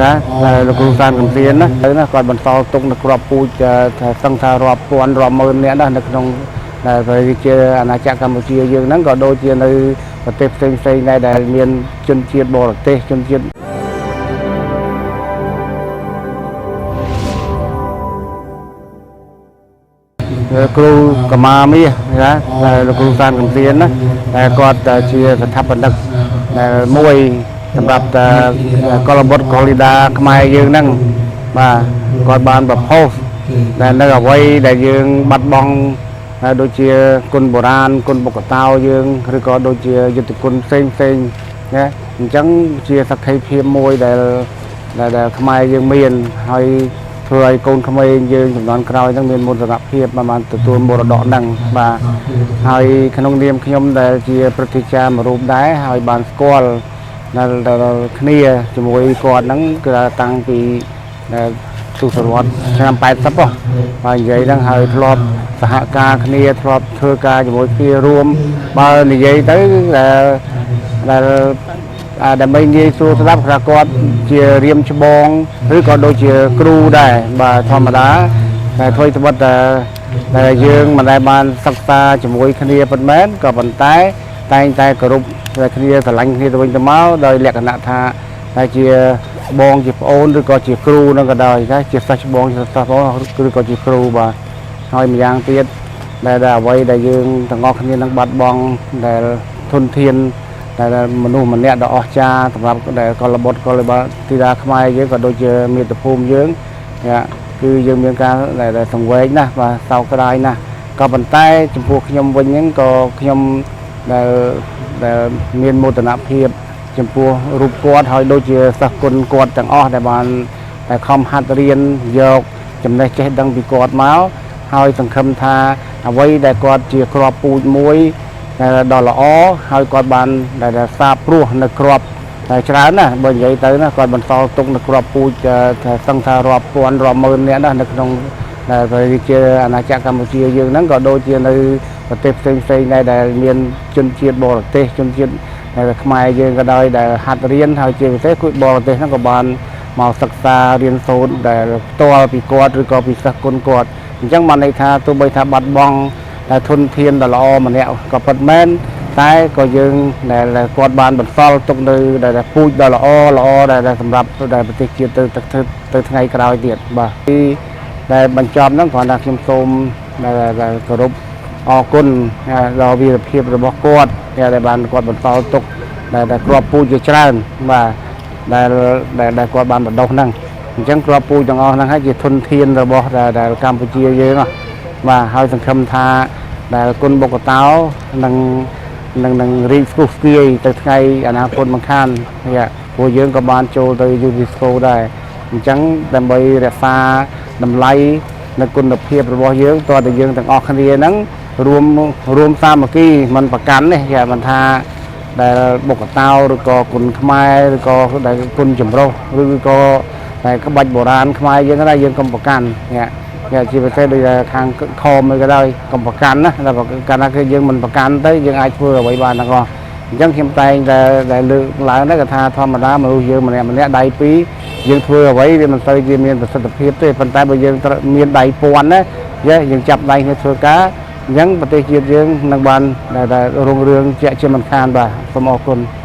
ណាដែលលោកគ្រូសានកំសៀនណាទៅណាគាត់បន្តទុកនៅក្របពូជថាសឹងថារាប់ពាន់រាប់ម៉ឺននាក់ណានៅក្នុងដែលប្រជាជាអាណាចក្រកម្ពុជាយើងហ្នឹងក៏ដូចជានៅប្រទេសផ្សេងផ្សេងដែរដែលមានជនជាតិបរទេសជនជាតិ គ្រូកម្មាមាសណាដែលលោកគ្រូសានកំសៀនណាដែលគាត់ជាស្ថាបនិកដែលមួយសម្រាប់តែកុលបុត្រកុលីដាខ្មែរយើងហ្នឹងបាទគាត់បានប្រផុសដែលនៅអ្វីដែលយើងបាត់បង់ហើយដូចជាគុណបុរាណគុណបុកតោយើងឬក៏ដូចជាយុទ្ធគុណផ្សេងផ្សេងណាអញ្ចឹងជាសក្ខីភាពមួយដែលដែលខ្មែរយើងមានហើយធ្វើឲ្យកូនក្មេងយើងចំនួនក្រោយហ្នឹងមានមោទនភាពបានទទួលមរតកហ្នឹងបាទហើយក្នុងនាមខ្ញុំដែលជាព្រឹទ្ធាចារ្យមួយរូបដែរហើយបានស្គាល់ដល់គ្នាជាមួយគាត់ហ្នឹងគឺតាំងពីទសវត្សឆ្នាំ80ហ៎បាទនិយាយហ្នឹងហើយធ្លាប់សហការគ្នាធ្លាប់ធ្វើការជាមួយគ្នារួមបើនិយាយទៅដែលដើម្បីងាយស្រួលស្ដាប់ថាគាត់ជារៀមច្បងឬក៏ដូចជាគ្រូដែរបាទធម្មតាតែធ្វើត្បិតតែតែយើងមិនដែលបានសិក្សាជាមួយគ្នាប៉ុន្មានក៏ប៉ុន្តែតែងតែគោរពតែគ្នាស្រឡាញ់គ្នាទៅវិញទៅមកដោយលក្ខណៈថាតែជាបងជាប្អូនឬក៏ជាគ្រូនឹងក៏ដោយដែរជាសិស្សច្បងជាសិស្សបងឬក៏ជាគ្រូបាទហើយម្យ៉ាងទៀតដែលអ្វីដែលយើងទាំងអស់គ្នានឹងបាត់បង់ដែលធនធានដែលមនុស្សម្នាក់ដ៏អស្ចារ្យសម្រាប់ដែលកុលបុត្រកុលធីតាខ្មែរយើងក៏ដូចជាមាតុភូមិយើងគឺយើងមានការដែលសង្វេគណាស់បាទសោកស្ដាយណាស់ក៏ប៉ុន្តែចំពោះខ្ញុំវិញហ្នឹងក៏ខ្ញុំដែលមានមោទនភាពចំពោះរូបគាត់ហើយដូចជាសិស្សគុណគាត់ទាំងអស់ដែលបានតែខំហាត់រៀនយកចំណេះចេះដឹងពីគាត់មកហើយសង្ឃឹមថាអ្វីដែលគាត់ជាក្របពូជមួយដែលដ៏ល្អហើយគាត់បានដែលសាបព្រោះនៅក្របតែច្រើនណាស់បើនិយាយទៅណាគាត់បន្តទុកនៅក្របពូជថាសឹងថារាប់ពាន់រាប់ម៉ឺននាក់ណានៅក្នុងដែលប្រជាជាអាណាចក្រកម្ពុជាយើងហ្នឹងក៏ដូចជានៅប្រទេសផ្សេងផ្សេងដែរដែលមានជនជាតិបរទេសជនជាតិដែលខ្មែរយើងក៏ដោយដែលហាត់រៀនហើយជាពិសេសគួយបរទេសហ្នឹងក៏បានមកសិក្សារៀនសូត្រដែលផ្ទាល់ពីគាត់ឬក៏ពីសិស្សគុណគាត់អញ្ចឹងបានន័យថាទោះបីថាបាត់បង់តែធនធានដ៏ល្អម្នាក់ក៏ពិតមែនតែក៏យើងដែលគាត់បានបន្សល់ទុកនៅដែលពូជដ៏ល្អល្អដែលសម្រាប់ដែលប្រទេសជាតិទៅទៅថ្ងៃក្រោយទៀតបាទទីដែលបញ្ចប់ហ្នឹងគ្រាន់តែខ្ញុំសូមដែលគោរពអរគុណដល់វីរភាពរបស់គាត់ដែលបានគាត់បន្សល់ទុកដែលគ្រាប់ពូជជាច្រើនបាទដែលដែលគាត់បានបណ្ដុះហ្នឹងអញ្ចឹងគ្រាប់ពូជទាំងអស់ហ្នឹងហើយជាធនធានរបស់ដែលកម្ពុជាយើងបាទហើយសង្ឃឹមថាដែលគុណបុកតោនឹងនឹងរីកស្គុះស្គាយទៅថ្ងៃអនាគតមិនខាននេះព្រោះយើងក៏បានចូលទៅ UNESCO ដែរអញ្ចឹងដើម្បីរក្សាតម្លៃនៅគុណភាពរបស់យើងតើតែយើងទាំងអស់គ្នាហ្នឹងរួមសាមគ្គីមិនប្រកាន់ទេគេមិនថាដែលបុកតោឬក៏គុណខ្មែរឬក៏ដែលគុណចម្រុះឬក៏តែក្បាច់បុរាណខ្មែរយើងដែរយើងកុំប្រកាន់នេះជាពិសេសដូចខាងខមអីក៏ដោយកុំប្រកាន់ណាតែកាលណាគឺយើងមិនប្រកាន់ទៅយើងអាចធ្វើអ្វីបានទាំងអស់អញ្ចឹងខ្ញុំតែងតែដែលលើកឡើងដែរក៏ថាធម្មតាមនុស្សយើងម្នាក់ម្នាក់ដៃពីរយើងធ្វើអ្វីវាមិនសូវជាមានប្រសិទ្ធភាពទេប៉ុន្តែបើយើងមានដៃពាន់ណាយើងចាប់ដៃគ្នាធ្វើការអញ្ចឹងប្រទេសជាតិយើងនឹងបានដែលរុងរឿងជាក់ជាមិនខានបាទសូមអរគុណ។